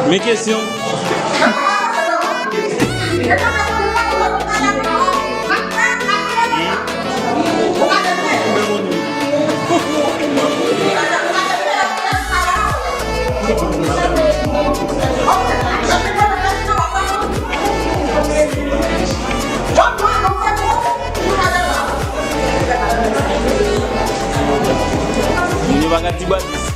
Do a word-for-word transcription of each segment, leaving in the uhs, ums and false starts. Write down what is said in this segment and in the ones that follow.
Men kesyon. Vini pa gad ti badis.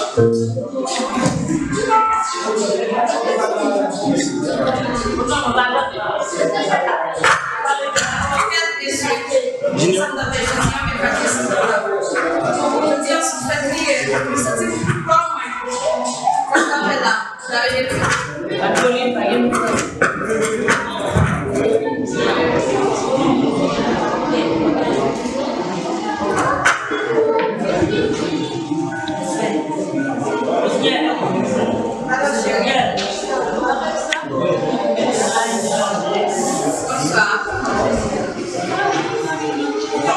Bonswa.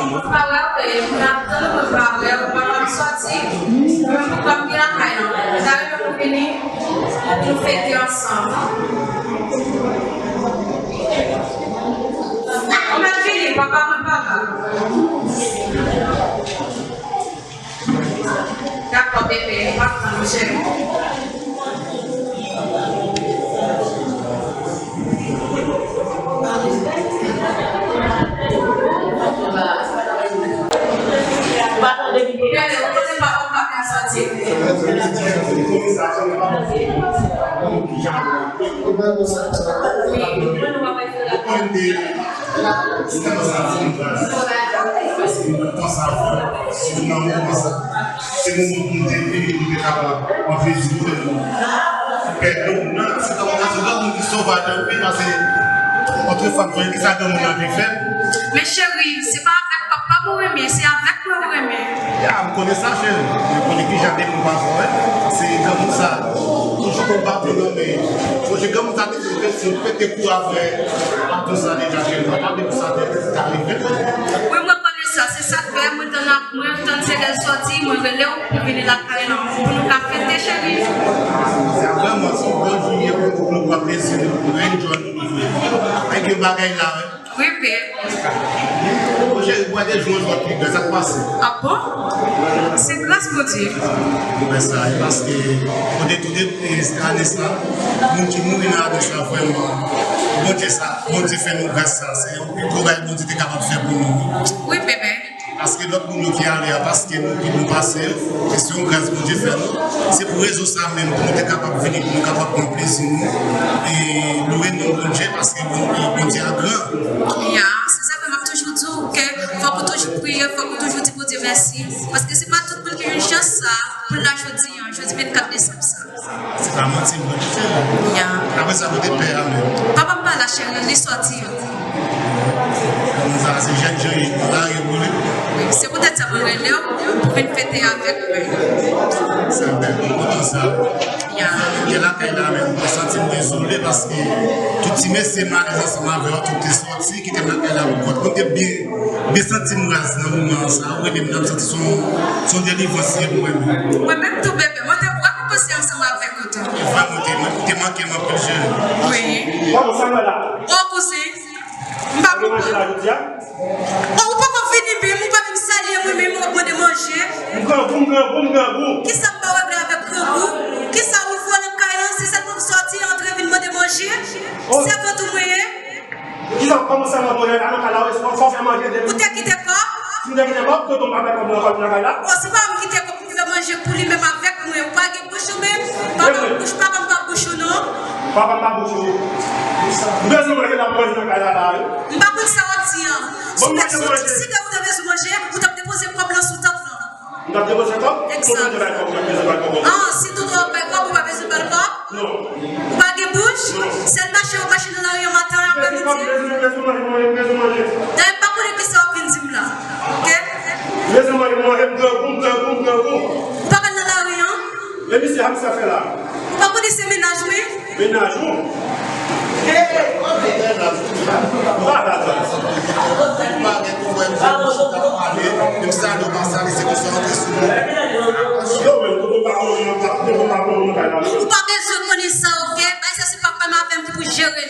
Mwen pa wè w, e, m ap tann ou, mwen pa wè w, papa m sòti. Mwen, papa m gen lakay lan. M ta renmen pou vini, pou nou fete ansanm. Mwen vini, papa mwen pa la. Dakò, bebe, m ap tann ou, cheri. Gade, ou konnen papa m pa ka sòti. Sa, si w nan moman sa, se moman pou nou te vini, pou nou te kapab pran plezi nou menm. Pèdi w nan, se kòm nan se granmoun ki sove adan wi, paske antre fanm, konnen ki sa granmoun nan te fè. Men cheri, se pa avèk papa m ou renmen, se avèk mwen ou renmen. Ya, m konnen sa, cheri. Men konnen ki jan de moun pa fò, wi. Se granmoun sa, toujou konn baton nan men. Sonje granmoun sa te di, te pete kou avè baton sa deja, cheri. Papa depi sa te, te rive. Wi, mwen konnen sa. Se sa k fè mwen tann ap, mwen tann Fedel sòti, mwen rele w pou vini lakay lan, pou nou ka fete, cheri. Se vrèman, se yon bon jou ye pou nou pran plezi nou, pou nou enjoy nou vre. Avèk yon bagay la, wi. Wi, bebe. Mon cheri, mwen te jwe yon jwèt pi bèl, sa k pase? Ah bon? Se gras Bondye. Mwen sa, e paske kote tout ane sa, moun ki mouri nan ane sa, vrèman, Bondye sa, Bondye fè nou gras sa, se yon pi gwo bagay Bondye te kapab fè pou nou. Wi, bebe. Paske lòt moun yo ki ale a, paske nou ki nou pase yo, e se yon gras Bondye fè nou. Se pou rezon sa menm, pou nou te kapab vini, pou nou kapab pran plezi nou, e loure non Bondye, paske Bon-, e Bondye a gran. Ya, se sa ke m ap toujou di w, ke fòk ou toujou priye, fòk ou toujou di Bondye mèsi, paske se pa tout moun ki jwenn chans sa pou l la jodi a, jodi vennkat desanm sa. Se pa manti, m konn cheri. Ya. Apre sa, kote pè a menm? Papa m pa la, cheri, li sòti. Moun sa, se jèn jan, li la, li boule. Wi, se poutèt sa mwen rele w, pou vin fete avèk mwen. Sa bèl, mwen kontan sa. Ya. Ke lakay la menm, mwen santi m dezole paske tout ti mesye m alèz ansanm avè w, tout te sòti, kite m lakay la pou kont. Mwen te byen, byen santi m raz nan moman sa. Ou rele m nan, m santi se yon, se yon delivrans li ye pou mwen menm. Mwen menm tou, bebe, mwen te vrèman panse ansanm avèk ou tou. E vrèman, ou te, ou te manke m anpil, cheri. Wi. Kòman sa, mwen la? O, kouzen, m pa konprann. Ou poko vini, byen, ou pa menm salye mwen, menm w ap mande manje. M grangou, m grangou, m grangou. Kisa m pa regle avèk grangou? Kisa ou fè nan kay lan? Se sèlman m sòti, antre vin mande manje? Sèvant ou mwen ye? Kisa, kòman sa nan manje la nan kay la? Fò w fè manje depi. Ou te kite kòb? Si m te kite kòb, tonton pa fè kòb nan kay la. O, se pa ou m kite kòb pou m fè manje pou li menm avèk mwen. Ou pa gen bouch ou menm? Papa m bouch, papa m pa bouch ou non. Papa m pa bouch ou. M bezwen manje, l ap manje nan kay la la wi. M pa konn sa w ap di an. Si te, si te ou te bezwen manje, ou t ap depoze kòb lan sou tant lan. M t ap depoze kòb? Egzak. Tonton te bay kòb, m t ap bezwen bay kòb. Ah, si tonton ap bay kòb, ou pa bezwen bay kòb? Non. Ou pa gen bouch? Non. Sèl mache ou mache nan lari an maten, aprè midi. Bezwen, bezwen manje, manje, bezwen manje. Dayè, m pa konnen kisa w ap vin di m la. Oke? Bezwen manje, manje, m grangou, m grangou, m grangou. Ou pa pral nan lari an? E misye, sa misye ap fè la? Ou pa konnen se mennaj mwen? Mennaj ou? Ou pa la sa. Ou pa gen pou wè misye pou chita pale, menm si sa nou pa sa, li se konsa antre sou nou. Yo, men, tonton pa konnen, tonton pa konnen nan kay la. Ou pa bezwen konnen sa, oke? Bagay sa se papa m avè m ki pou jere l.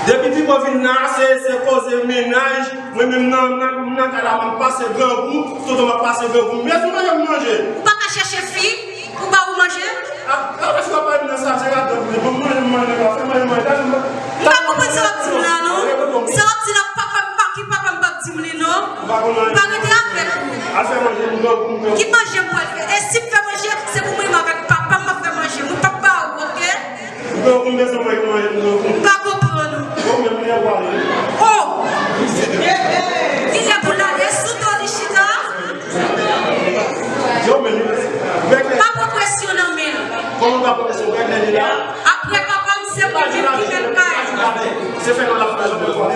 Depi Pipo vin la, se, se koze mennaj. Mwen menm nan, nan, nan kay la, m ap pase grangou, tonton m ap pase grangou. M bezwen manje, m manje. Ou pa ka chèche fi pou ba ou manje? A, a, si w ap pale m nan sa, se radòt mwen. Bon, manje, manje, manje, manje, manje. M pa konprann sa w ap di m la, non. Sa w ap di la, papa m pa ki papa m p ap di m li, non. Pa rete avèk ou. Al fè manje pou grangou, pou grangou. Ki manje m pral fè? E si m fè manje, se pou mwen menm avèk papa m m ap fè manje. Mwen p ap ba ou, oke? Ou bezwen manje, manje, manje. M pa konprann ou. Bon, men, men, wale. Oh! Li lè pou l ale, sou do li chita. Yo, men, men, men. Pa pran presyon nan men l. Kòman pa pran presyon? Gad lè li la. Apre papa m, se mwen menm ki mèt kay. Se fè nan la fè, jan mwen konn fè.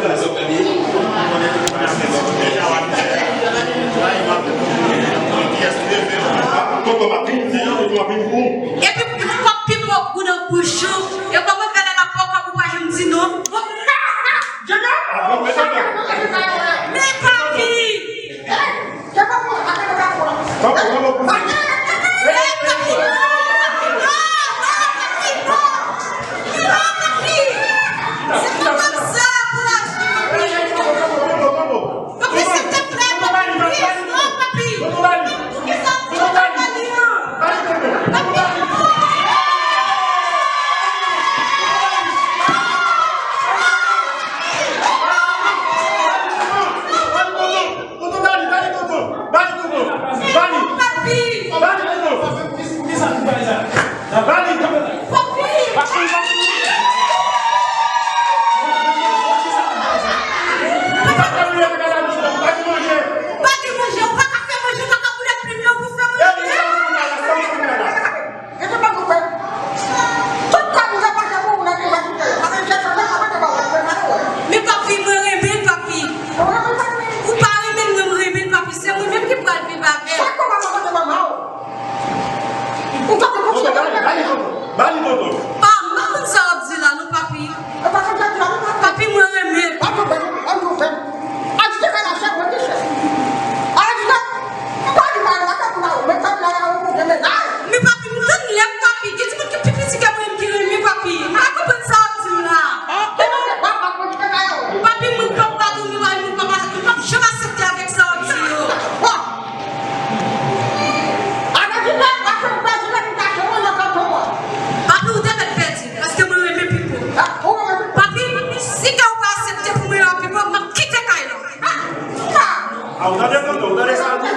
Tonton, m ap vin pou ou, tonton, m ap vin pou ou. Epi pou kòb Pipo gou nan bouch ou. E kòman fè lè l ap ba w kòb ou pa janm di non? Men papi! Men papi! Men papi! Non, non, papi, non! Non, papi! Se pa konsa pou lavi, papi! Papi, silteplè, papi, please, non, papi. Papi, poukisa w di sa, papi? Papi, non. Papi, A, ou tande tonton, ou tande sa l di?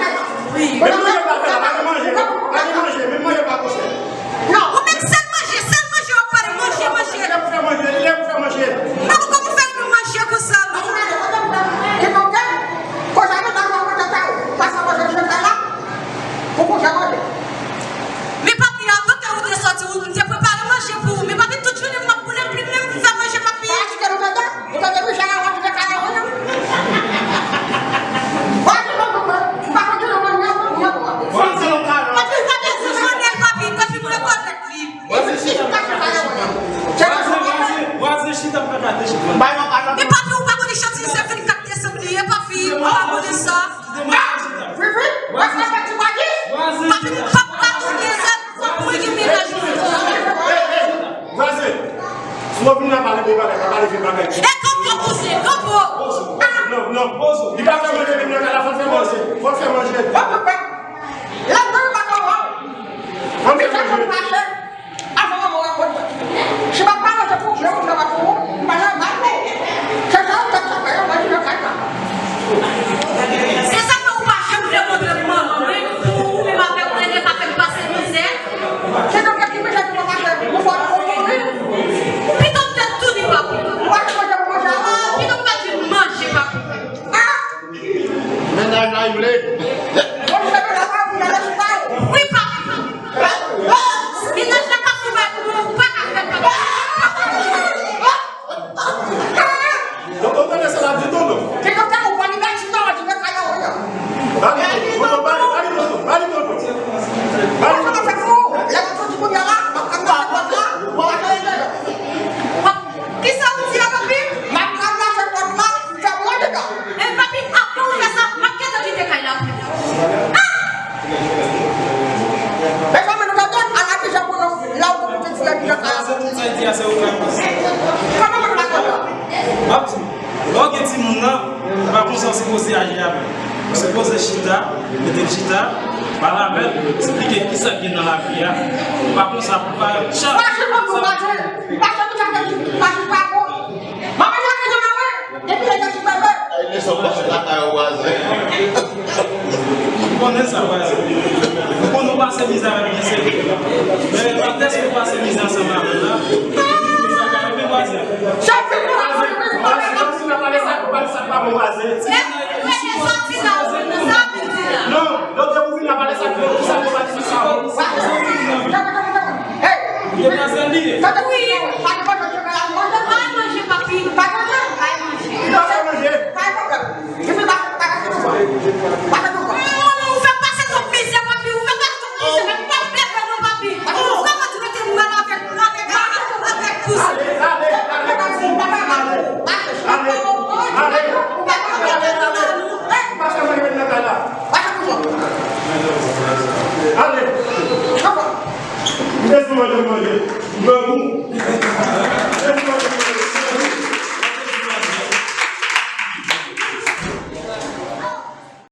Wi. Menm manje pa fè la, pa gen manje, pa gen manje, menm manje pa konsève. Non, ou menm sèl manje, sèl manje w ap pale, manje, manje. Li lè pou fè manje, li lè pou fè manje. Non, ou konn fè nou manje konsa, non? Ki konn fè? Konsa nou ta pran kontan sa ou. Pase manje nan kay la. Pou konsa manje. Men papi, avan ke ou te soti, ou te prepare manje pou ou. Men papi, tout jounen m ap boule plim, men m fè manje, papi. Pa di ke nou tande? Ou tande wi, Jara, w ap kite kay la, wi, non? Vwazen, non, non, non, m pa konn di non, non, non, non, non. Vwazen, papi, m pa bezwen konnen l, papi, depi m rekonèt li. Vwazen, chita, chita, chita. Vwazen, vwazen, vwazen, chita, m pa gate chita. Men papi, ou pa konnen chantiy se vennkat desanm li ye, papi, ou pa konnen sa. Vwazen, chita. Vwazen, papi, m pa konnen sa. Mwen gen mennaj mwen. Vwazen, si w vin la pale bon bagay, pa pale vye bagay. E kanpo kouzen, kanpo. Non, non. Li pa fè manje menm nan kay la, fò l fè manje. Fò l fè manje. Lè m pa ka wè w. Fò l fè manje. Avan manman w rakonte. Si m ap pale, se pou je w, je w ap pou ou. M pa nan mal, non. Se sa w tèt sa fè, yo, mwen, je w kay la. Se sa fè ou pa janm vle montre m manman mwen, pou ou menm avèk René pa fè m pase mizè. Se nan kèk ki mizè ki pa pase, nou fò nou mouri. Pito m fè tou li, papi. Ou pa manje pou manje a. Pito m pa di manje, papi. Ah! Mennaj la, wi. Bon, se mennaj la, wi, mennaj la. Wi, papi. Mennaj la ka fè bagay pou ou, ou pa ka fè bagay. Donk, ou tande sa l ap di tonton? Ki tonton, ou pa li mèt chita, ou di mèt kay la, wi. Ba li tonton, ba li, ba li tonton, ba li tonton. Ba li tonton. Lè m soti kounye a la, m ap ranmase pòt la, m ap ranmase pòt la. Kisa ou di a, papi? M ap ranmase pòt la, m fè manje la. E papi, apre ou fè sa, m ap gentan kite kay la pou ou. Ah! Mezanmi, nou tande, ala kijan pou nou, la ou pou pitit fi a ki nan kay la. Sa tout sa di a, se ou k fè. Kòman pou nou pa kontan? M ap di w, lè w gen timoun nan, se pa konsa w sipoze aji avè l. Ou sipoze chita, mete l chita, pale avè l, eksplike kisa k gen nan lavi a. Se pa konsa pou pa chak. Mache pou nou, mache. Mache pou chak, mache pa bon. Manman, mache, mache. Depi lè gen ti bebe. Ay, leson pase lakay ou, vwazen. Ou konnen sa, vwazen. Ou konnen ou pase mizè avè l byen serye. Men, patèske ou pase mizè ansanm avè l la, sa ka rive, vwazen. Vwazen, vwazen, lè w vin la pale sa, pale sa pa bon, vwazen. E, ou wè, e sa w di la, ou wè, sa w di la. Non, lè w te pou vin la pale sa, ki sa w pa di sa, sa bon. Hey! Ou te vwazen li ye. Wi. Al manje, papi. Al manje. Li pa fè manje. Ou fè pase twòp mizè, papi. Ou fè pase twòp mizè, men m p ap bebe non, papi. Ou fè mwen trete m mal avèk, avèk, avèk kouzen. Ale, ale, ale, ale, ale, ale. Ale. M bezwen manje, manje. M grangou.